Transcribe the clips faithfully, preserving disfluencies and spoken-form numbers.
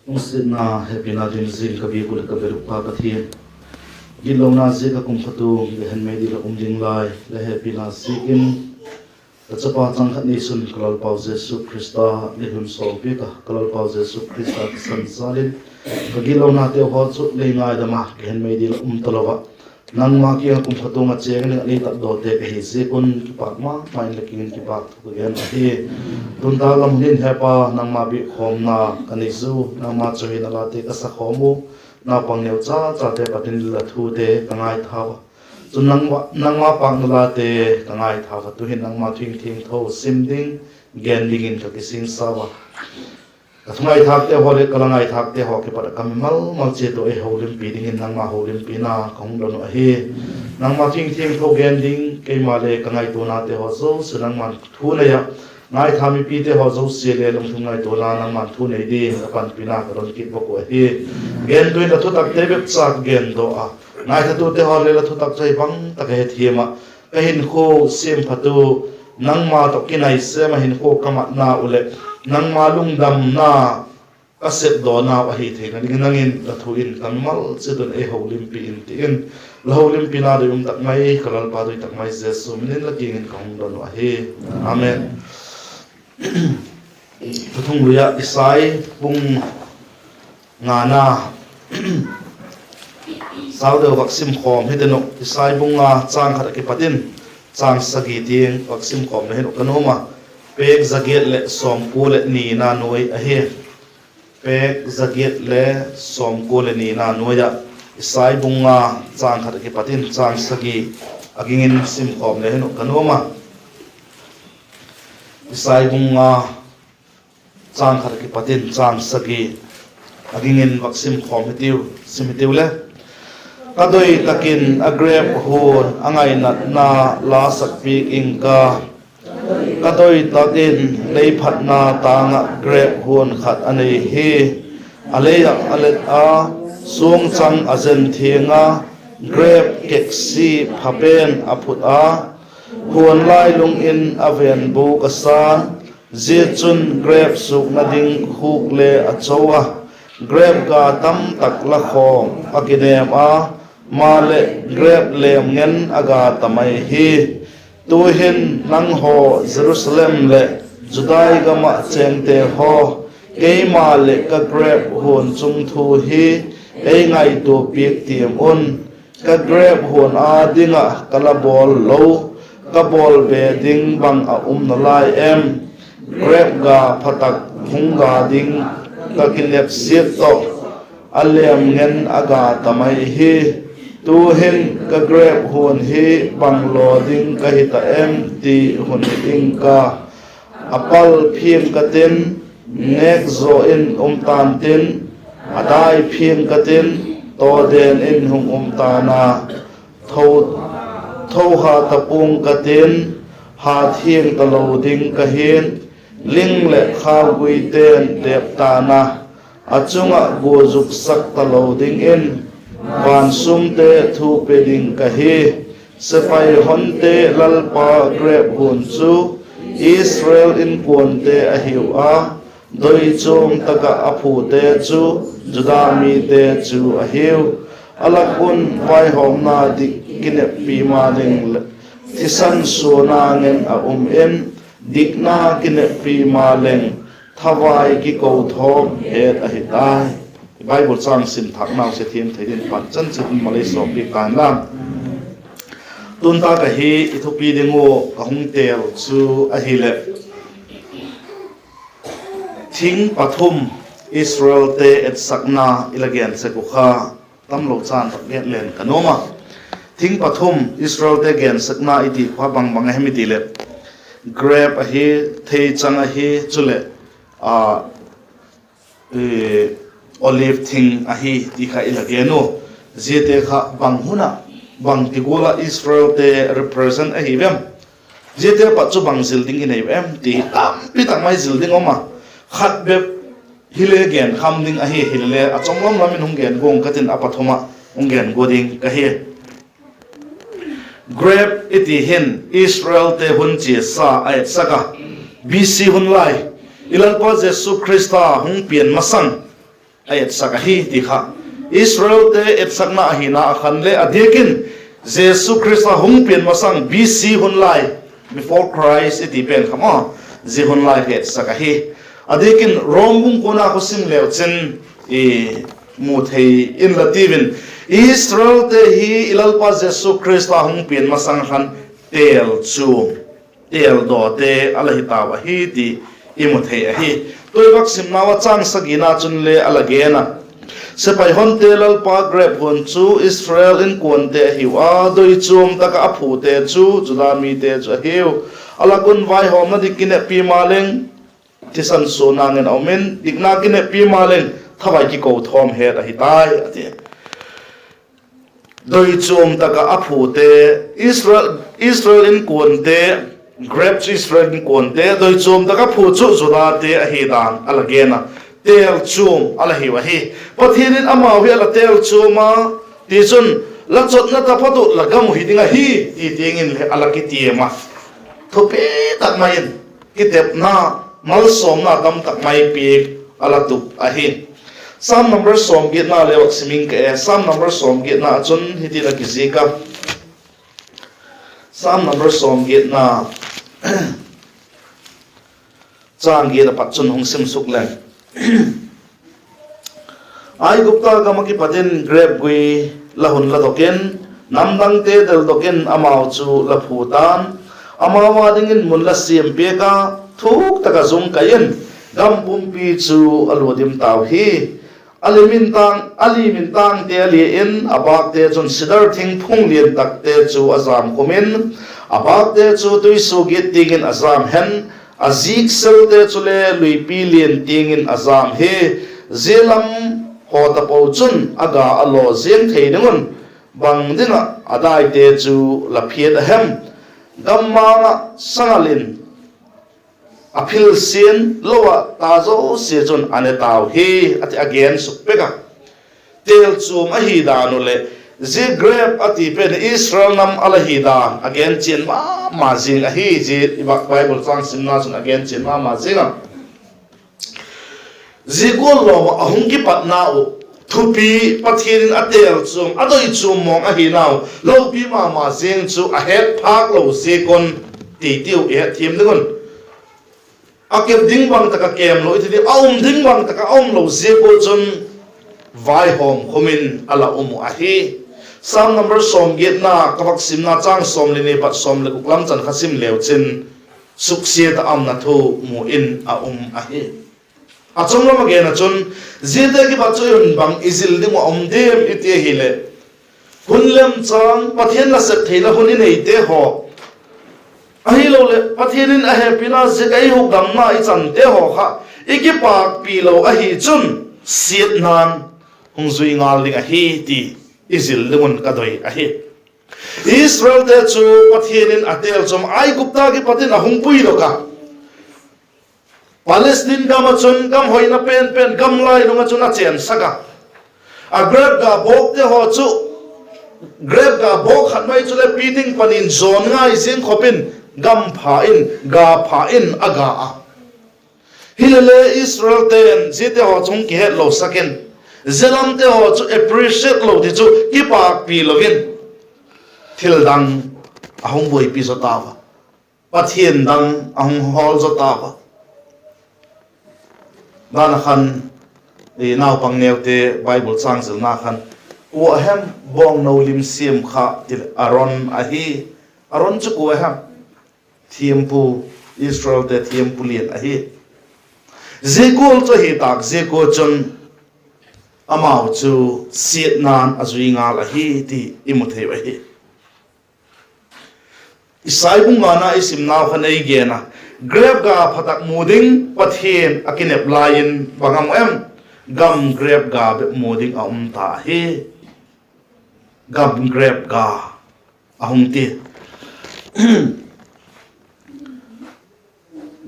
Lungsiatna hepina dim zing ka biak uh leh ka bel uh Pa Pathian, gitlona ziak a kumtuang gehen mei ding ah um ding lai la hepina ziakin, ka chapa chang khat neisun ka Lalpau Jesu Khrista lei hun sawlpiak ah, ka Lalpau Jesu Khrista thisan jal in ka gitlonateu haw chu lei ngaidam a, gehen mei ding ah um talo ah, nangma kiang ah kumtuang ah chêng ding ah lei tatdawte ka hi ziak un kipâk ma ma in la kiang in kipâk thu ka gen ahi. Tun tak lam hin he Pa, nangma biak khawmna ka nei zu, nangma chawihoina late ka sa khawm u, naupang neu cha chate pat in la thute ka ngaithau a, chun nangma pâkna late ka ngaithau a, tu'hin nangma thu thiangtho sim ding, gen dingin ka kisingsau a, ka thu ngaithâkte haw leh ka la ngaithâkte haw kipat ah ka mimal mal chiat uh ei holimpi dingin nangma holimpina ka hung don uh ahi. Nangma thu thiangtho gen ding, keima le ka ngaituanate haw zosia nangma'n thu nei ah, ngaitha mipite haw zosia le lungthim ngaituana nangma'n thu nei ding ka panpina ka don kit bawk uh ahi. Gentu in la thutakte bep cha ka gen daw a, ngaithatute haw le la thutak chu ei bang tak a hethiam ah, ka hinkhua siamphat u, nangma tawh kinai sêm ah hinkhua ka matna uh leh nangma lungdamna ka sepdawna uh ahi theina dingin nang in la thu in ka mimal chiat un ei holimpi in ti in, la holimpina doi um tak mai ka Lalpa doi tak mai Jesu min in la kiang in ka hung don uh ahi. Amen. Thuthung lui ah Isai bung ngana, sau deu vak sim khawm hitin uh, Isai bung nga châng khat ah kipat in châng sagi tiang vak sim khawm le hin uh ka nuam a, pêk za giat leh sawmkua leh nina nuai ahi. Pêk za giat le sawmkua leh nina nuai ah, Isai bung nga châng khat ah kipat in châng sagi a ging in sim khawm le hin uh ka nuam a. Isai bung nga châng khat ah kipat in châng sagi a ging in vak sim khawm hitiu, sim hitiu le. Ka doi tak in a grep huan a ngainatna la sakpiak ing ka, ka doi tak in lei phatna tâng ah grep huan khat a nei hi. A lei ah a let a, suangchang a zen thiang a, grep keksi pha pen a phut a, huan lailung in a venbûk a sa. Zia chun grep suakna ding khuk le a cho a, grep ga tamtak la khawm a kinêm a, maleh grep lêm ngen a ga ta mai hi. Tu'hin nanghaw Jerusalem leh Judai gam ah chêngte haw, keima leh ka grep huan chung thu hi ei ngaitua piak tiam un. Ka grep huan â ding ah ka la bawl lo, ka bawl be ding bang a um nalai em? Grep ga pha tak hung ga ding ka kinep ziak tawh, a lêm ngen a ga ta mai hi. Tu'hin ka grep huan hi bang law ding ka hi ta em ti hun hi ing ka. A pal phiang ka tin, nêk zaw in um ta'n tin, a dai phiang ka tin, tawden in hung um ta'n a, tho, tho ha ta pua'ng ka tin, ha thiang talo ding ka hi'n, ling leh khauguite'n dep ta'n a, a chung ah gua zuksak talo dingin, vansûmte thu pe ding ka hi. Sepai honte Lalpa grep huan chu Israel inkuante a hiu a, doi chuam tak ah a phute chu Juda mite chu a hiu. A lak un vaihawmna dik kineppi ma leng, thisan suana ngen a um in, dikna kineppi ma leng, thavai kiko thawm het ahi tai. Bible châng sim thâknau sia thiam thei dingin pan chan chet in malei sawmpiak ta inla. Tun tak ahi i thupi ding ua ka hung têl chu ahileh, thing pathum Israelte etsakna i la gen sek uh kha, tamlo chan tak gen leng ka nuam a. Thing pathum Israelte gensekna i ti kha bang bang ahem i ti leh, grep ahi, theichang ahi, chuleh, a, olive thing ahi ti kha i la gen u. Ziate kha bang hun ah, bangti gual ah Israelte represent ahi vem? Ziate pat chu bang zil ding i nei u em ti tampi tak mai zil ding um a. Khat bep hile gen kham ding ahi hile le, a chawmlam lam in hung gen guang ka tin, a pathum ah hung gen gua ding ka hi. Grep i ti hin Israelte hun chiasa a etsak a, B C hun lai, i Lalpa Jesu Khrista hung pian masang a etsak ahi ti kha. Israelte etsakna ahina a khan le a diak in Jesu Khrista hung pian masang B C hun lai, before Christ i ti pen kha maw, zia hun lai kha etsak ahi. A diak in Rom bung kuana kha sim leu chin i mu thei in la tiu in, Israelte hi i Lalpa Jesu Khrista hung pian masang khan têl chu têldawte a la hi tau ahi ti i mu thei ahi. Tu'hin vak simnau ah châng sagina chun le a la gen a, Sepai honte Lalpa grep huan chu Israel inkuante ahiu a, doi chuam tak ah a phute chu Juda mite chu ahiu. A lak un vaihawmna dik kineppi ma leng, thisan suana ngen a um in, dikna kineppi ma leng, thavai kiko thawm het ahi tai, a ti. Doi chuam tak ah a phute, Israel, Israel inkuante, grep chu Israel inkuante, doi chuam tak ah phu chu Judate ahi dan a la gen a, têl chuam a la hiu ahi. Pathian in amau hi a la têl chuam a, tichun, la chotna taphot uh la gam uh hi ding ahi, ti tiang in le a la kitiam a. Thupi tak mai in, kitepna, malsawmna tam tak mai piak a la tup ahi. Sam number sawmgiatna le vak sim ing ka e, Sam number sawmgiatna ah chun hiti in a kizik a. Sam number sawmgiatna, châng giat a pat chun hung sim suk leng. Aigupta gam ah kipat in grep gui la hun la dok in, namdangte deldok in amau chu la phu ta'n, amau â dingin mun la siam piak a, thuk tak ah zung kai in, gam pumpi chu a lua dim tau hi. A li mintang, a li mintangte a lia in, a bâkte chun sidar thingphung lian takte chu a jam khum in, a bâkte chu tuisuagiat tiang in a jam hen, a zikselte chule luipi lian tiang in a jam hi. Zia lam haw tapo chun a ga a law ziang thei ding un, bang ding ah a daite chu la phiat a hem? Gammang ah sangal in a philsian lo ah ta zosia chun a ne tau hi, a ti a gen suk pek a. Têl chuam ahi dan uh leh, zia grep a ti pen Israel nam a la hi dan a gen chian ma ma zing ahi, zia i Bible châng simna chun a gen chian ma ma zing a. Zia gual lawm ah a hung kipatna uh, thupi, Pathian in a têl chuam, a doi chuam mawng ahi nau, lopi ma ma zing chu a het phâk lo ziak un, ti tiu i hetthiam ding un. A kep ding bang tak ah kêm lo i ti di, a um ding bang tak ah a um lo ziak ua chun vaihawm khum in a la um uh ahi. Sam number sawmgiatna ka vak simna châng sawm le ni pat sawm le guk lam chan kha sim leu chin, suksiat ah a umna thu mu in a um ahi. A chunglam a gen ah chun, ziate kipat chu i hun bang i zil ding uh a um diam i ti ahileh, hun lemchang Pathian nasep theina hun i neite haw, ahiloleh Pathian in a hepina ziak a i hukdamna i chante haw kha i kipakpi lo ahi chun, siatna'n hung zui ngal ding ahi ti i zil ding un ka doi ahi. Israelte chu Pathian in a têl chuam, Aigupta kipat in a hung puidok a, Palestine gam ah chun gam hoina pen pen gam lainung ah chun a chênsak a. A grep ga bawkte haw chu, grep ga bawk khat mai chule piting pani'n zawn ngai zing khop in, gam pha in, ga pha in a ga a. Hilele Israelte'n ziate haw chu hung kihetlosak in, zia lamte haw chu appreciate lo ti chu kipakpi lo in, thil dang a hung buaipi zaw tau a, pathian dang a hung hawl zaw tau a. Dan a khan, naupang neute Bible châng zilna khan, kua hem bawngno lim siam kha ti leh Aron ahi. Aron chu kua hem? Thiampu, Israelte thiampu lian ahi. Zia gual chu ahi tâk ziak ua chun amau chu siatna'n a zui ngal ahi ti i mu thei uh ahi. Isai bung ngana i simnau khan ei gen a, grep ga pha tak mu ding Pathian a kinep lai in bang a mu em? Gam grep ga bep mu ding a um ta ahi. Gam grep ga a hung ti.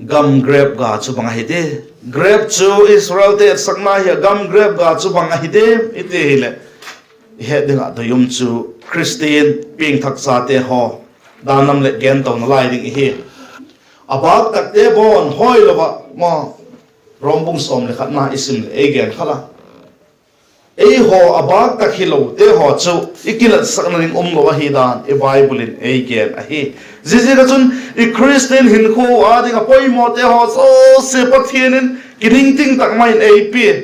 Gam grep ga chu bang ahi di? Grep chu Israelte etsakna hi a gam grep ga chu bang ahi di i ti hileh, i het ding ah doi um chu Khristian piangthak chate haw dan lam leh gen tona lai ding ihi. A bâk takte bawn hawi lo ah maw, Rom bung sawm le khatna i sim leh ei gen kha la. eihaw a bâk tak hilote haw chu i kilatsakna ding um lo ahi dan i Bible in ei gen ahi. Ziaziak ah chun i Khristian hinkhua â ding ah poimawte haw zosia Pathian in kiningting tak mai in ei pia.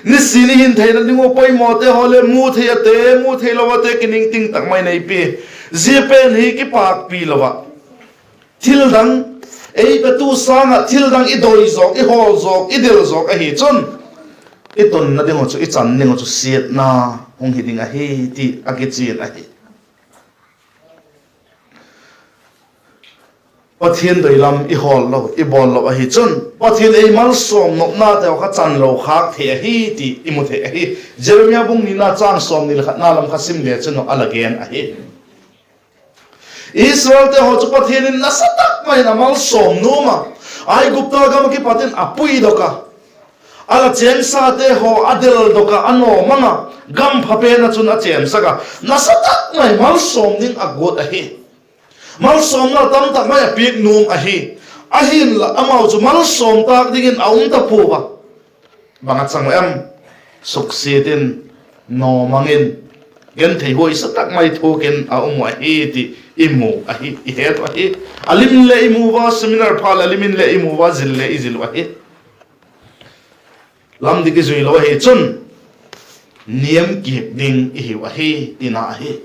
Nisin i hin theina ding uh poimawte haw le mu thei ate, mu theilo ate kiningting tak mai in ei pia. Zia pen hi kipâkpi lo ah, thil dang, ei petu sâng ah thil dang i doi zawk, i hawl zawk, i del zawk ahi chun, i tunna ding uh chu, i chan ding uh chu siatna hung hi ding ahi ti a kichian ahi. Pathian doi lam i hawl lo, i bawl lo ahi chun, Pathian ei malsawm nopnate haw kha chan lo khâk thei ahi ti i mu thei ahi. Jeremiah bung nina châng sawmni leh khatna lam kha sim le chun a la gen ahi. Israelte haw chu Pathian in nasa tak mai in a malsawm nuam a, Aigupta gam ah kipat in a puidok a, a la chêngsate haw a deldok a, a nawmang a, gam pha pen ah chun a chênsak a, nasa tak mai malsawm ding a guat ahi. Malsawmna tamtak mai a piak nuam ahi. Ahinla amau chu malsawm tâk dingin a um ta pua a. Bang a chang uh em? Suksiat in, nawmang in, genthei huaisa tak mai thuak in a um uh ahi ti i mu ahi, i het uh ahi. A lim in le i mu ua, seminar phat leh a lim in le i mu ua, zil le i zil uh ahi. Lam dik i zui lo ahi chun, niam kiak ding i hiu ahi, tina ahi.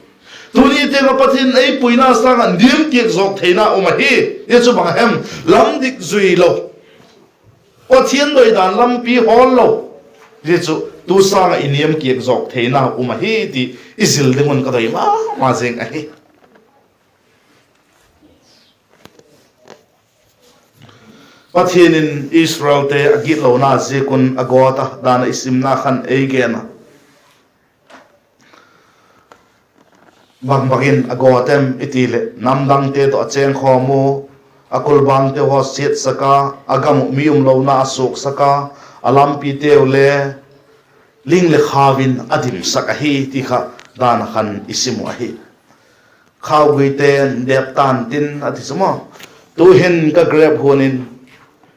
Tuni tiang ah Pathian ei puina sâng ah niam kiak zawk theina um ahi. Zia chu bang a hem? Lam dik zui lo, Pathian doidan lampi hawl lo. Zia chu tu sâng ah i niam kiak zawk theina um ahi ti i zil ding un ka doi ma ma zing ahi. Pathian in Israelte a gitlona ziak un a gawt a dan a i simna khan ei gen a. Bang bang in a gawt em i ti leh, namdangte tawh a chêngkhawm u, a kulbangteu haw siatsak a, a gam uh mi umlona a suaksak a, a lampiteu le ling leh khau in a dimsak ahi ti kha dan a khan i sim uh ahi. Khauguite'n dep tan tin a ti chu maw, tu'hin ka grep huan in,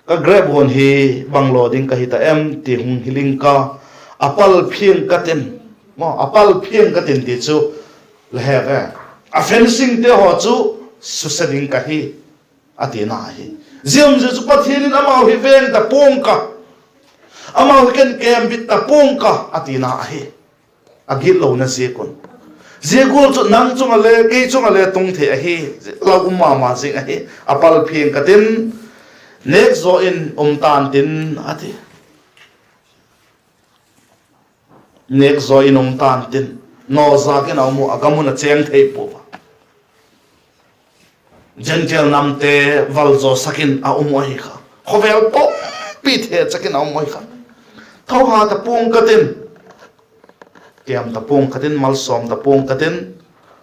ka grep huan hi bang law ding ka hi ta em ti hung hil ing ka, a pal phiang ka tin, maw, a pal phiang ka tin ti chu la he ve, a fencingte haw chu suse ding ka hi, a tina ahi. Zia um zia chu Pathian in amau hi veng ta pua'ng ka, amau hi ken kembit ta pua'ng ka, a tina ahi. A gitlona ziak un. Zia gual chu nang chung ah le kei chung ah le tung thei ahi. Lau um ma ma zing ahi. A pal phiang ka tin, nêk zaw in um tan tin, a ti. Nêk zaw in um tan tin, nawzak in a um uh, a gam un a chêng thei pua a. Gentile namte valzawsak in a um uh ahi kha. Khawvel pumpi thechak in a um uh ahi kha. Tho ha ta pua'ng ka tin, tiam ta pua'ng ka tin, malsawm ta pua'ng ka tin,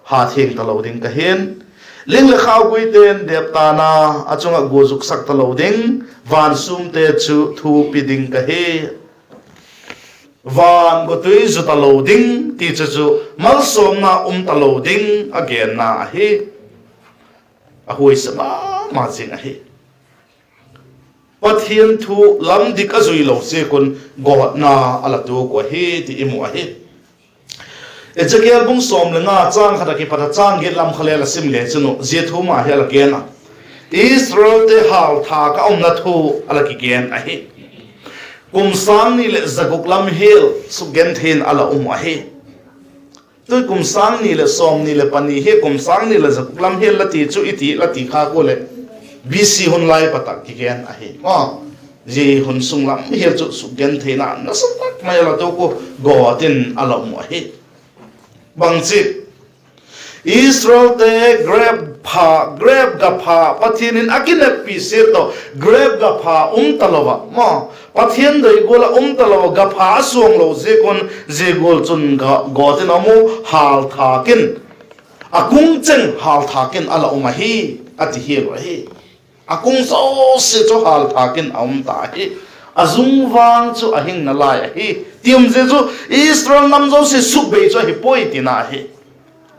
ha thiang talo ding ka hi'n, ling leh khauguite'n dep tan a, a chung ah gua zuksak talo ding, vansûmte chu thupi ding ka hi. Van gotui zu talo ding ti chu chu malsawmna um talo ding a genna ahi. A huaise ma ma zing ahi. Pathian thu lam dik a zui lo ziak un gawtna a la tuak uh ahi ti i mu ahi. Ezekiel bung sawm le nga châng khat ah kipat a châng giat lam kha le la sim le chun uh zia thu ma hi a la gen a, Israelte hâlthâk a umna thu a la kigen ahi. Kum sâng ni leh za guk lam hial sukgenthei in a la um uh ahi. Tui kum sâng ni leh sawmni leh pani hi kum sâng ni leh za guk lam hial la ti chu i ti, la ti kha ua leh, B C hun lai pat ah kigen ahi. Zia hun sung lam hial chu sukgentheina nasa tak mai a la tuak uh, gawt in a la um uh ahi. Bangchi, Israelte grep pha, grep ga pha, Pathian in a kineppi siat tawh grep ga pha um talo ah maw, Pathian doi gual ah um talo ah, ga pha a suang lo ziak un, zia gual chun ga, gawt in a um u, hâlthâk in, a kung cheng hâlthâk in a la um ahi, a ti hial uh ahi. A kung zosia chu hâlthâk in a um ta ahi. A zung vang chu a hing nalai ahi. Ti um zia chu Israel nam zosia sukbei chu ahi puai tina ahi.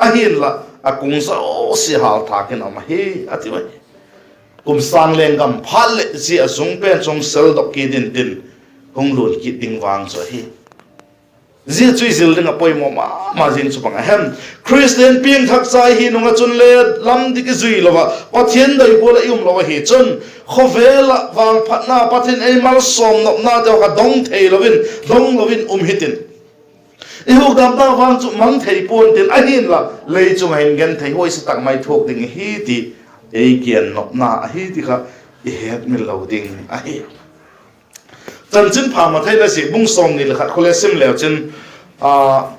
Ahinla, a kung zosia hâlthâk in a um ahi, a ti uh ahi. Kum sâng lenggam phat leh zia a zung pen chu hung seldok kit intin, hung luan kit ding vang chu ahi. Zia chu i zil ding a poimaw ma ma zing chu bang a hem? Khristian piangthak cha i hi nung ah chun le lam dik i zui lo ah, Pathian doi gual ah i um lo ahi chun, khawvel ah vangphatna Pathian ei malsawm nopnate kha dong thei lo in, dong lo in um hitin. I hukdamna vang chu mang thei pua'n tin, ahinla lei chung ah hin genthei huaise tak mai thuak ding i hi ti ei gen nopna ahi ti kha i hetmil lo ding ahi. Chanchinpha Mathai in a ziak bung sawmni leh khat khu le sim leu chin,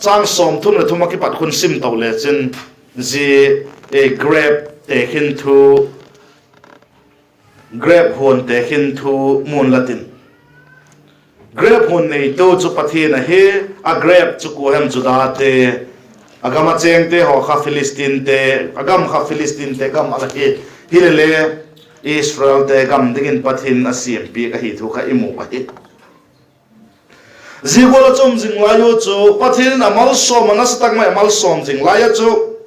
châng sawmthum leh thum ah kipat khun sim to le chin, zia grêpte khin thu, grêp huante khin thu mu'n la tin, grêp hun neitu chu Pathian ahi, a grêp chu kua hem? Judate, a gam a chêngte haw kha Philistinte, a gam kha Philistinte gam a la hi. Hilele Israelte gam dingin Pathian a siampiak ahi thu kha i mu ahi. Zia gual ah chu um zing lai u chu Pathian in a malsawm, a nasa tak mai a malsawm zing lai a chu,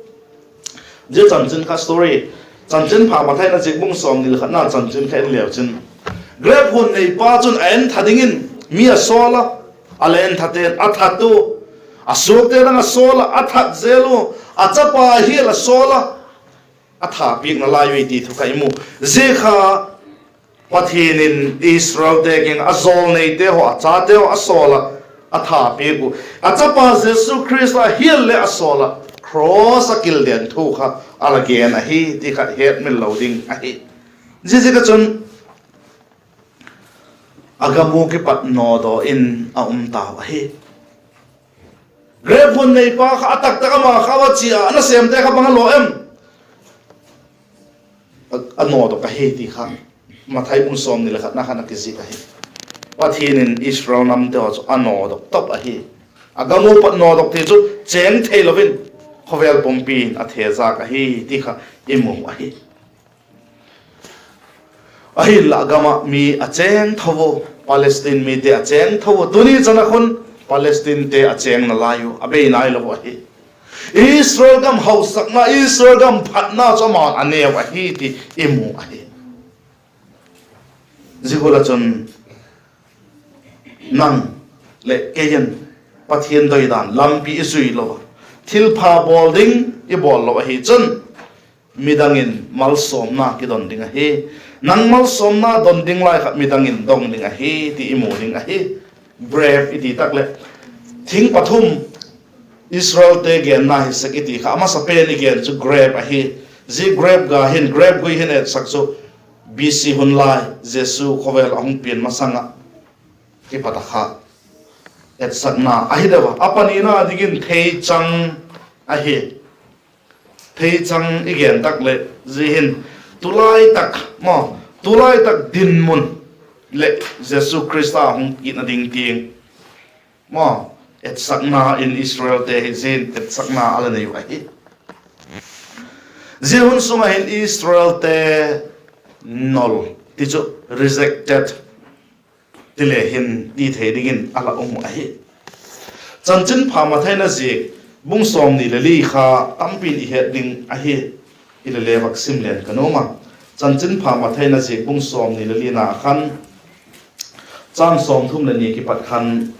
zia chanchin kha story, Chanchinpha Mathai in a ziak bung sawmni leh khatna chanchin kha en leu chin, grêp hun neipa chun a entha dingin mi a sawl a, a la enthate'n a that u, a suakte dang a sawl ah a that zel u, a chapa hial a sawl a, a thapiakna lai ui ti thu kha i mu. Zia kha Pathian in Israelte kiang a jawlneite haw, a chate haw a sawl ah a thapiak u, a chapa Jesu Khrista hial leh a sawl ah cross ah kilden thu kha a la gen ahi ti kha hetmil lo ding ahi. Ziaziak ah chun a gam u kipat nawdaw in a um tau ahi. Grêp hun neipa kha a taktak ama kha a chia a nasêmte kha bang a law em? A nawdok ahi ti kha Mathai bung sawmni leh khatna khan a kizik ahi. Pathian in Israel namte haw chu a nawdok top ahi. A gam u pat nawdok ti chu chêng theilo in khawvel pumpi'n a thezâk ahi ti kha i mu ahi. Ahinla a gam ah mi a chêng tho u, Palestine mite a chêng tho u, tuni chan a khun Palestinte a chêng nalai u a bei nailo ahi. Israel gam hausakna, Israel gam phatna chu ama'n a neu ahi ti i mu ahi. Zia gual ah chun nang leh kei in Pathian doidan lampi i zui lo a, thilpha bawl ding i bawl lo ahi chun, midang in malsawmna kidon ding ahi. Nang malsawmna don ding lai kha midang in dong ding ahi ti i mu ding ahi. Grêp i ti tak leh, thing pathum Israelte genna hi sek i ti kha, a masapen i gen chu grêp ahi. Zia grêp ga hin, grêp gui hin etsak chu B C hun lai Jesu khawvel a hung pian masang ah kipat a kha etsakna ahi deu a. A panina dingin theichang ahi. Theichang i gen tak leh, zia hin tulai tak maw, tulai tak dinmun leh Jesu Khrista hung kitna ding tiang maw, etsakna in Israelte hi zia hin etsakna a la nei u ahi. Zia hun sung ah hin Israelte nol ti chu rejected ti le hin ti thei dingin a la um uh ahi. Chanchinpha Mathai in a ziak bung sawmni leh li kha tampi'n i het ding ahi. Hilele vak sim leng ka nuam a. Chanchinpha Mathai in a ziak bung sawmni leh lina khan, châng sawmthum leh ni kipat khan,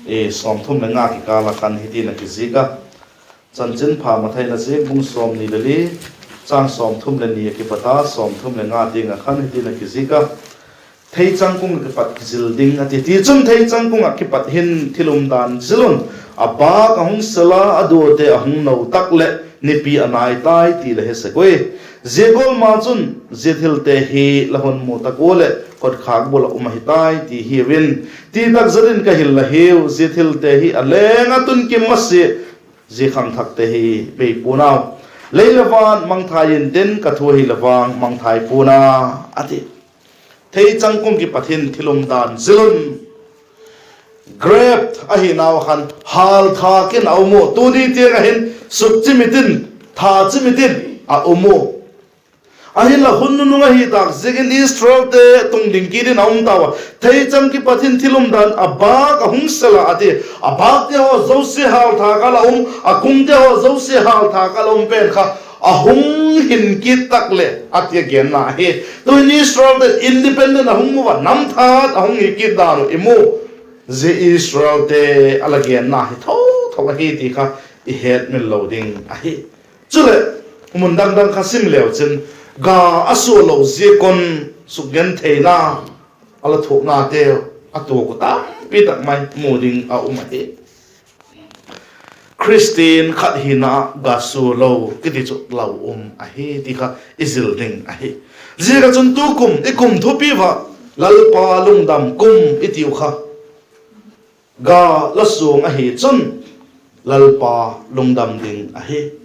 sawmthum leh nga kikâl ah khan hitin a kizik a. Chanchinpha Mathai in a ziak bung sawmni leh li, châng sawmthum leh ni a kipat a sawmthum leh nga tiang ah khan hitin a kizik a: Theichang kung ah kipat kizil ding a ti. Tichun, theichang kung ah kipat hin thil umdan zil un. A bâk a hung sel a, a duate a hung no tak leh, nipi a nai tai ti la he sek ui. Zia gual ma chun zia thilte hi la hun mu tak ua leh, kotkhâk bul ah um ahi tai ti hiu in. Ti tak zet in ka hil la hiu, zia thilte hi a leng a tun kim masia, zia khangthakte hi bei pua'n au. Lei leh van mangthai intin, ka thu ahile vang mangthai pua'n a, a ti. Theichang kung kipat hin thil umdan zil un. Grêp ahi nau khan hâlthâk in a um u. Tuni tiang ah hin sukchimit in, thachimit in a um u. Ahinla hun nunung ahi tâk ziakin Israelte tungding kit in a um tau a. Theichang kipat hin thil umdan, a bâk a hung sel a, a ti. A bâkte haw zosia hâlthâk a la um, a kungte haw zosia hâlthâk a la um pen kha a hung hin kit tak leh a ti a genna ahi. Tu'hin Israelte'n independent a hung mu a, namthat a hung hi kit dan uh i mu. zia Israelte a la genna hi tho tho ahi ti kha i hetmil lo ding ahi. Chuleh, mun dang dang kha sim leu chin, ga a sua lo ziak un sukgentheina a la thuaknateu a tuak uh tampi tak mai mu ding a um ahi. Khristian khat hina ah ga sua lo kiti chu lau um ahi ti kha i zil ding ahi. Ziak ah chun tukum i kum thupi ua Lalpa lungdam kum i tiu kha, ga la suang ahi chun Lalpa lungdam ding ahi.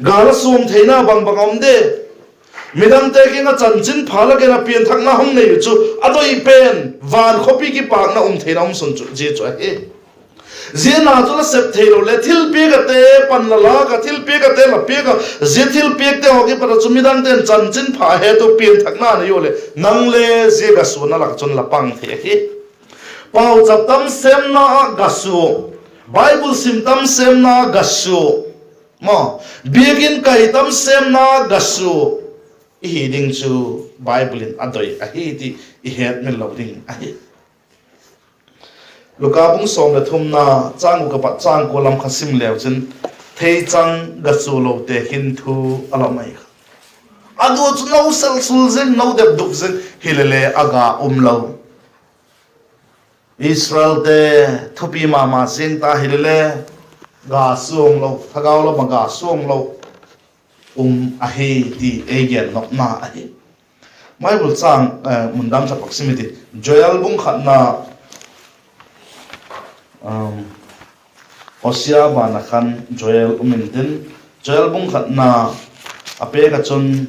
Ga la suang theina bang bang a um de? Midangte kiang ah chanchinpha la gen a pianthakna hung nei uh chu a doi pen, van khawpi kipâkna um theina um sun chu zia chu ahi. Zia na chu la sep theilo le thilpiak ate pan la lâk ah, thilpiak ate la piak ah, zia thilpiakte haw kipat ah chu midangte'n chanchinpha het uh pianthakna nei ua leh nang le zia ga suana lak ah chun la pang thei ahi. Pauchap tam sêmna ah ga sua, Bible sim tam sêmna ga sua, maw, biakin kai tam sêmna ga sua i hi ding chu Bible in a doi ahi ti i hetmil lo ding ahi. Luka bung sawm leh thumna, châng uk apat châng kua lam kha sim leu chin, theichang ga sua lote hin thu a la mai kha. A dua chu no sel sul zing, no dep duk zing hile le a ga um lo. Israelte thupi ma ma ziang ta hile le, ga suang lo, thagau lam ah ga suang lo um ahi ti ei gen nopna ahi. Bible châng, eh, mun dang khat vak sim i ti. Joel bung khatna, um, Hosea ban ah khan Joel um intin, Joel bung khatna a pêk ah chun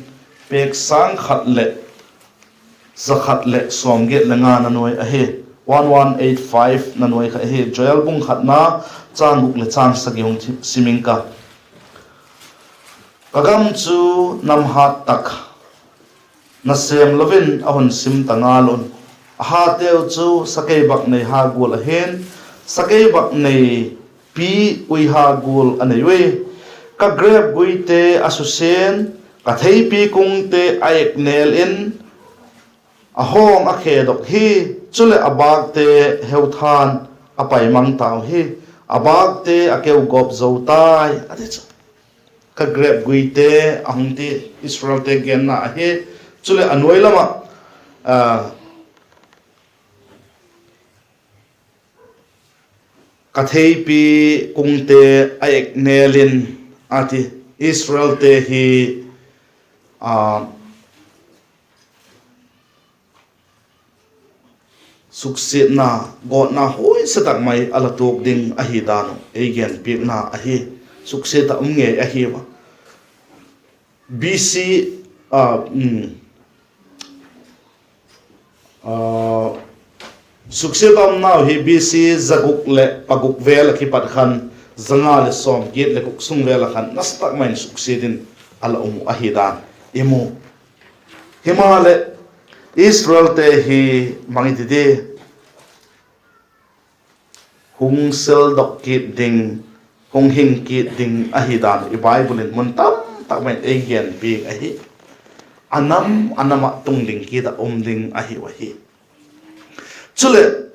pêk sâng khat leh za khat leh sawmgiat leh nga na nuai ahi. One one eight five na nuai kha ahi. Joel bung khatna châng guk leh châng sagi hung sim ing ka. Ka gam chu nam hât tak, nasêm lo in a hun sim ta ngal un. A hateu chu sakeibaknei ha gual ahi'n, sakeibaknei pi ui ha gual a nei ui. Ka grep guite a susia'n, ka theipi kungte a eknêl in, a hawng a khedok hi, chuleh a bâkte heutha'n a paimang tau hi, a bâkte a keugawp zo tai, a ti chu. Ka grep guite a hung ti, Israelte genna ahi. Chuleh a nuai lam ah, ka theipi kungte a eknêl in, a ti. Israelte hi, a, suksiatna, gawtna huaise tak mai a la tuak ding ahi dan uh ei genpiakna ahi. Suksiat ah um ngei ahi a. B C, a, suksiat a umnau hi B C za guk leh paguk vel ah kipat khan, za nga leh sawmgiat leh guk sung vel ah khan nasa tak mai in suksiat in a la um uh ahi dan i mu. Himaleh, Israelte hi bang i ti di, hung seldok kit ding, hung hing kit ding ahi dan i Bible in mun tamtak mai in ei genpiak ahi. A nam a nam ah tung ding kit ah um ding ahiu ahi. Chuleh,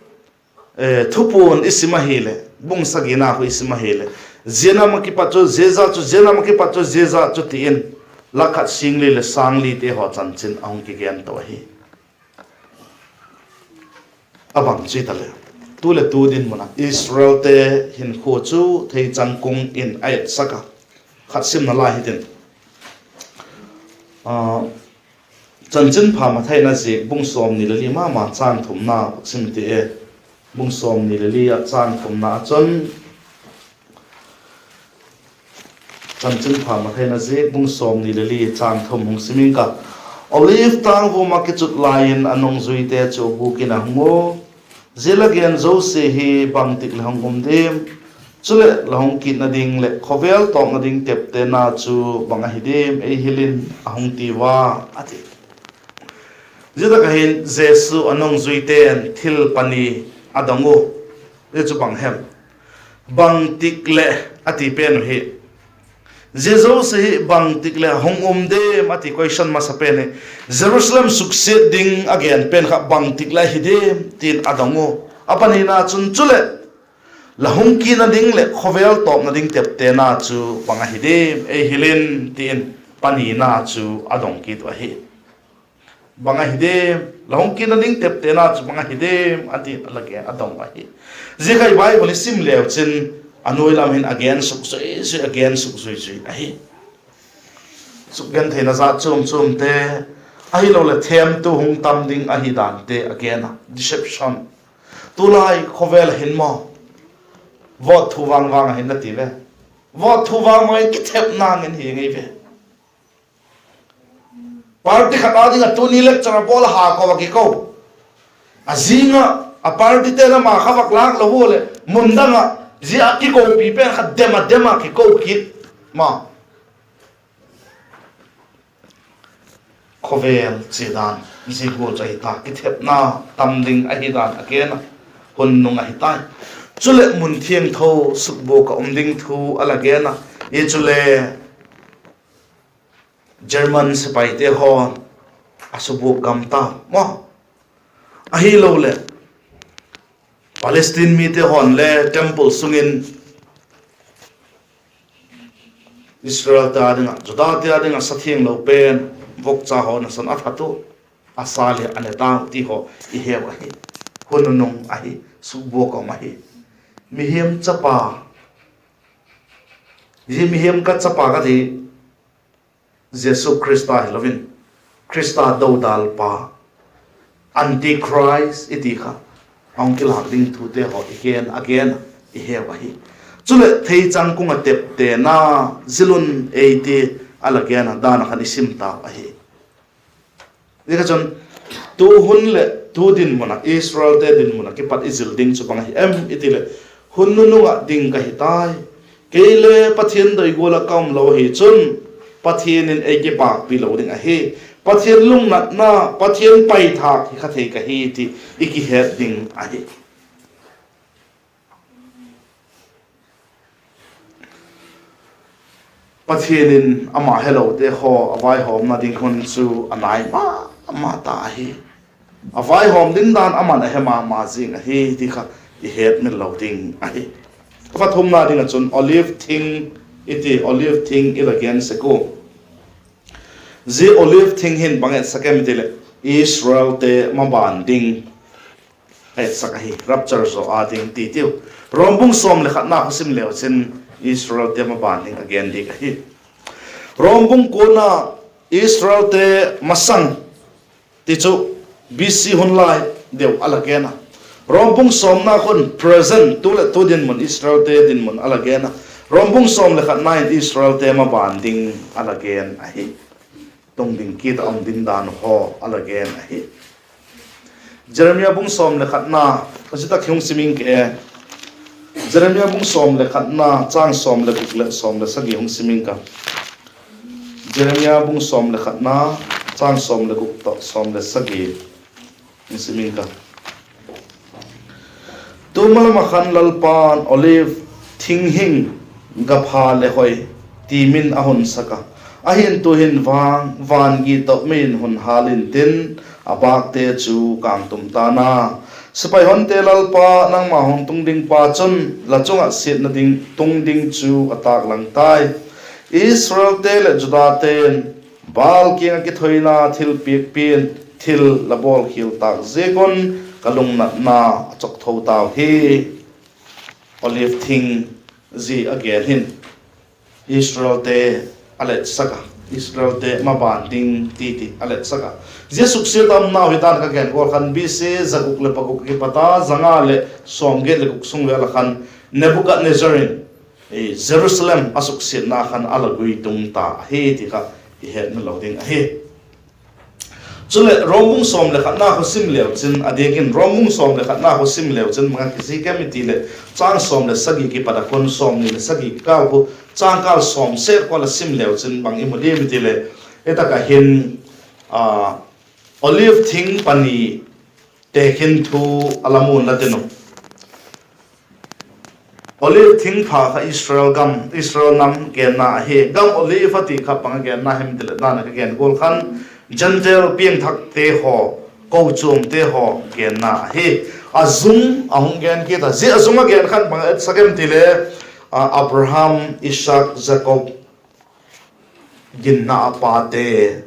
Thupuan i sim ahileh, bung sagina khu i sim ahileh, zia nam ah kipat chu zia za chu, zia nam ah kipat chu zia za chu ti in, lak khat sîng li leh sâng lite haw chanchin a hung kigen to ahi. A bang chu hitaleh, tu leh tu dinmun ah Israelte hinkhua chu theichang kung in a etsak a. Khat simna lai hitin, Chanchinpha Mathai in a ziak bung sawmni leh li ma ma châng thumna sim ti e. Bung sawmni leh li ah châng thumna ah chun, Chanchinpha Mathai in a ziak bung sawmni leh li châng thum hung sim ing ka. Olive tâng vuam ah kichut lai in a nungzuite chu a gûk in a hung u. Zia la gen zosia hi bangtik leh hung um diam? Chuleh la hung kitna ding leh khawvel tawpna ding teptena chu bang ahi diam ei hil in, a hung ti ua, a ti. Zia tak ah hin Jesu a nungzuite'n thil pani a dong u. Zia chu bang hem? Bangtik leh a ti pen uh hi, Zia zosia hi bangtik leh hung um diam a ti question masa pen hi, Jerusalem suksiat ding a gen pen kha bangtik leh hi diam tin a dong u. A panina chun, chuleh, la hung kitna ding leh khawvel tawpna ding teptena chu bang ahi diam ei hil in, ti in panina chu a dong kit uh ahi. Bang ahi diam, la hung kitna ding teptena chu bang ahi diam a ti a la gen a dong uh ahi. Zia kha i Bible i sim leu chin, a nuai lam hin a gen suk zui zui, a gen suk zui zui ahi. Sukgentheina zat chuam chuamte, ahiloleh themtu hung tam ding ahi dante a gen a, deception. Tulai khawvel ah hin maw, vote thu vang vang a hin la ti ve. Vote thu vang vang in kithepna ngin hi ngei ve. Party khat â ding ah tuni lecture a bawl a ha ko a kiko. A zing ah, a partyte'n ama kha vak lâk lo ua leh mun dang ah, zia a kikopi pen kha dem a dem a kiko kit ma. Khawvel chia dan, zia gual chu ahi ta, kithepna tam ding ahi dan a gen a, hun nung ahi tai. Chuleh mun thiangtho sukbuak ah um ding thu a la gen a, i chule German sepaite haw a subuak gam ta maw. Ahiloleh Palestine mite haw'n le temple sung in Israelte â ding ah, Judate â ding ah sa thianglo pen vokcha haw nasan a that u, a sa le a ne tau ti haw i heu ahi. Hun nunung ahi, sukbuak a um ahi. Mihing chapa, zia mihing ka chapa ka ti Jesu Khrista hilo in, Khrista dodalpa, Antichrist i ti kha, a hung kilâk ding thute haw i gen a gen a, i heu ahi. Chuleh theichang kung ah teptena, zil un ei ti a la gen a dan a khan i sim tau ahi. Zia kha chun, tu hun leh tu dinmun ah, Israelte dinmun ah kipat i zil ding chu bang ahi em i ti leh, hun nunung ah ding ka hi tai. Kei le Pathian doi gual ah ka um lo ahi chun, Pathian in ei kipâkpi lo ding ahi. Pathian lungnatna, Pathian paithâk hi kha thei ka hi ti i kihet ding ahi. Pathian in ama helote haw a vaihawmna ding hun chu a nai ma ma ta ahi. A vaihawm ding dan aman a he ma ma zing ahi ti kha i hetmil lo ding ahi. Pathumna ding ah chun olive thing i ti, olive thing i la gen sek ua. Zia olive thing hin bang etsak em i ti leh, Israelte maban ding a etsak ahi, rapture zaw â ding ti tiu. Rom bung sawm leh khatna kha sim leu chin, Israelte maban ding a gen dik ahi. Rom bung kuana Israelte masang ti chu B C hun lai deu a la gen a. Rom bung sawmna khun present, tu leh tu dinmun, Israelte dinmun a la gen a. Rom bung sawm leh khatna in Israelte maban ding a la gen ahi. Tungding kit a um ding dan haw a la gen ahi. Jeremia bung sawm leh khatna, a zia tak hi hung sim ing ke. Jeremia bung sawm leh khatna, châng sawm leh guk leh sawm leh sagi hung sim ing ka. Jeremia bung sawm leh khatna, châng sawm leh guk tawh sawm leh sagi hung sim ing ka. Tu ma lam ah khan Lalpa'n olive thing hing gapha leh hoi ti min a hun sak a, ahi'n tu'hin vang, van gi tawh mei in hun hâl intin, a bâkte chu kângtum ta'n a. Sipai honte Lalpa, nangma hung tung dingpa chun la chung ah siatna ding tung ding chu a tâklang tai. Israelte leh Judate'n Baal kiang ah kithoina thilpiak pia'n thil la bawlkhial tâk ziak un ka lungnatna a chawktho tau hi. Olive thing zia a gen hin Israelte a letsak a, Israelte maban ding ti ti a letsak a. Zia suksiat a umnau hi dan ka gen gual khan B C za guk leh paguk kipat a, za nga leh sawmgiat leh guk sung vêl ah khan Nebukadnezzar in Jerusalem a suksiatna khan a la gui tung ta ahi ti kha i hetmil lo ding ahi. Chuleh Rom bung sawm leh khatna kha sim leu chin, a diak in Rom bung sawm leh khatna kha sim leu chin bang a kizik em i ti leh, châng sawm leh sagi kipat a khun sawmni leh sagi kikâl khu, chângkâl sawm set kha la sim leu chin bang i mu diam i ti leh, hi tak ah hin olive thing pani tekhin thu a la mu'n la tin uh. Olive thingpha kha Israel gam, Israel nam genna ahi. Gam Olive a ti kha bang a genna hem ti leh, dan a ka gen gual khan, Gentile piangthakte haw, kochuamte haw genna ahi. A zung a hung gen kit a, zia a zung a gen khan bang a etsak em ti le, a, Abraham, Isaac, Jakob ginna a pate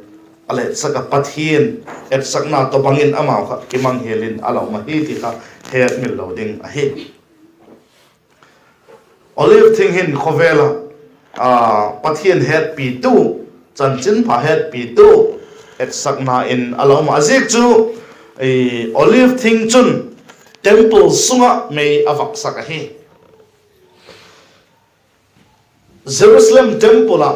a la etsak a, Pathian etsakna tawhbang in amau kha kimanghial in a la um ahi ti kha hetmil lo ding ahi. Olive thing hin khawvel ah, a, Pathian hetpitu, chanchinpha hetpitu etsakna in a la um a, ziak chu, e, Olive thing chun temple sung ah mei a vaksak ahi. Jerusalem temple ah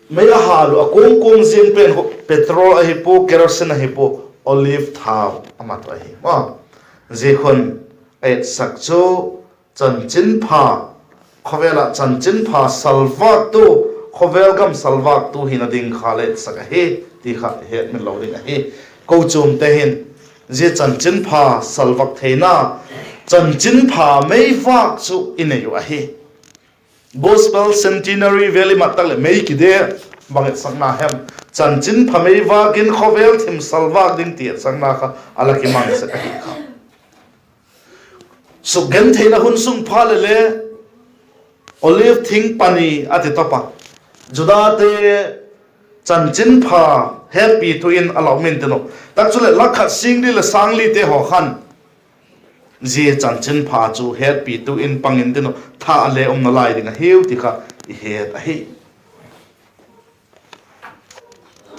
mei a hâl uh a kuang kuang ziang pen khu petrol ahi pua, kerosene ahi pua, olive thau a mat uh ahi. Zia khun a etsak chu chanchinpha, khawvel ah chanchinpha salvâktu, khawvel gam salvâktu hina ding kha la etsak ahi ti kha hetmil lo ding ahi. Kochuamte hin zia chanchinpha salvâk theina, chanchinpha meivâk chu i nei uh ahi. Gospel Centenary vel i mat tak leh mei kide, bang etsakna hem? Chanchinpha meivâk in khawvel thim salvâk ding ti etsakna kha a la kimang sek ahi kha. Sukgentheina hun sung phat leh le Olive thing pani a ti tawp a, Judate chanchinpha hetpitu in a la um intin uh. Tak chuleh lak khat sîng li leh sâng lite haw khan zia chanchinpha chu hetpitu in pang intin uh, tha a le um nalai ding ahiu ti kha i het ahi.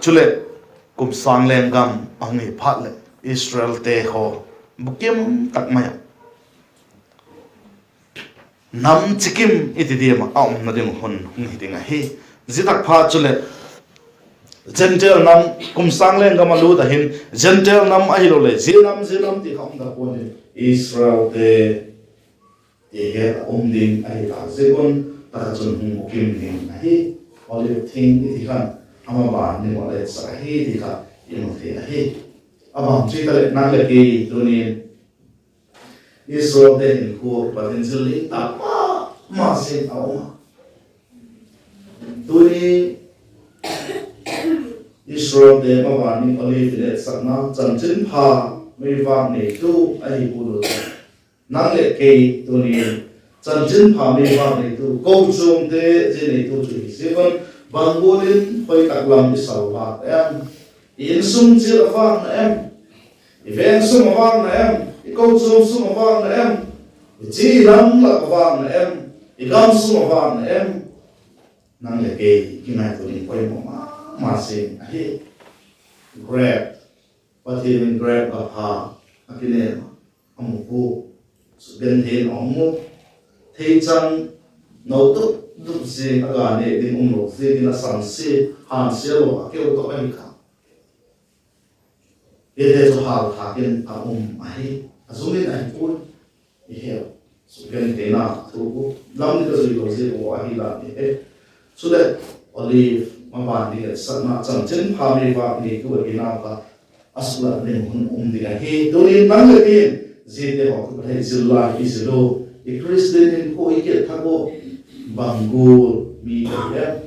Chuleh kum sâng lenggam a hung hi phat leh Israelte haw bukim tak mai ah nam chikim i ti diam ah a umna ding hun hung hi ding ahi. Zia tak phat chuleh Gentile nam, kum sâng lenggam a lût a hin Gentile nam ahiloleh zia nam zia nam ti kha um ta pua'n, Israelte ti het a um ding ahi tak ziak un, tak ah chun hung bukim ding ahi. Olive thing i ti khan ama ban ding uh a la etsak ahi ti kha i mu thei ahi. A bang chu hitaleh nang leh kei tuni'n Israelte hinkhua Pathian zil ding tak ma ma zing a um a, tuni Israelte maban ding Olive in etsakna, chanchinpha meivâk neitu ahi gual uh chu, nang leh kei tuni'n chanchinpha meivâk neitu, kochuamte zia neitu chu hi ziak un, bang gual in hoi tak lam i salvâk em? I insung chiat a vâk na em? I veng sung a vâk na em? I kochuam sung a vâk na em? I chi lam lak a vâk na em? I gam sung a vâk na em? Nang leh kei kingaitua ding poimaw ma ma zing ahi. Grep, Pathian in grep gapha a kinem a, a mu pua, sukgentheina a um u, theichang no dup dup zing a, ga nêk ding umlo ziakin a sansia, hânsia lo a keu tawp ahi kha. Hite chu hâlthâk in a um ahi, a zum in ahi puai. I he, sukgentheina thu u, lam ni ka zui lo ziak u ahi la i he. Chuleh, Olive maban ding etsakna, chanchinpha meivâk neitu ahi nau kha a suklat ding hun um ding ahi. Tuni'n nang leh kei'n ziate haw thu ka thei zil lai i zil u, i Khristian hinkhua i kiat thak u, bang gual mi ka hi em?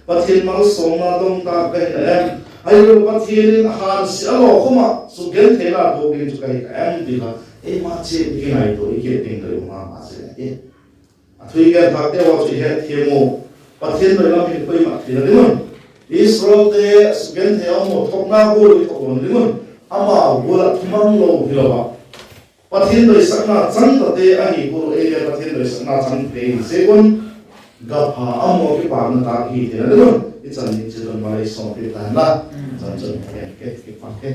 Pathian malsawmna dong tak ka hi na em? Ahilo Pathian in a hânsia a law khum ah sukgentheina tuak ding chu ka hi ka em ti kha eima chiat i kingaitua i kiat ding ka hi ma ma zing ahi. A thu i gen thâkte haw chu i hetthiam u, Pathian doi lam hin koi mat theina ding un, Israelte sukgenthei a um u, thokna gual i thok lo ding un, amau gual ah thumang lo hilo ah, Pathian doisakna chang tate ahi gual ei le Pathian doisakna chang tate hi ziak un, gapha a mu a kipâkna tak hi theina ding un i chan ding chiat un malei sawmpiak ta hen la. Chan chun ka gen ke, kipâk ke.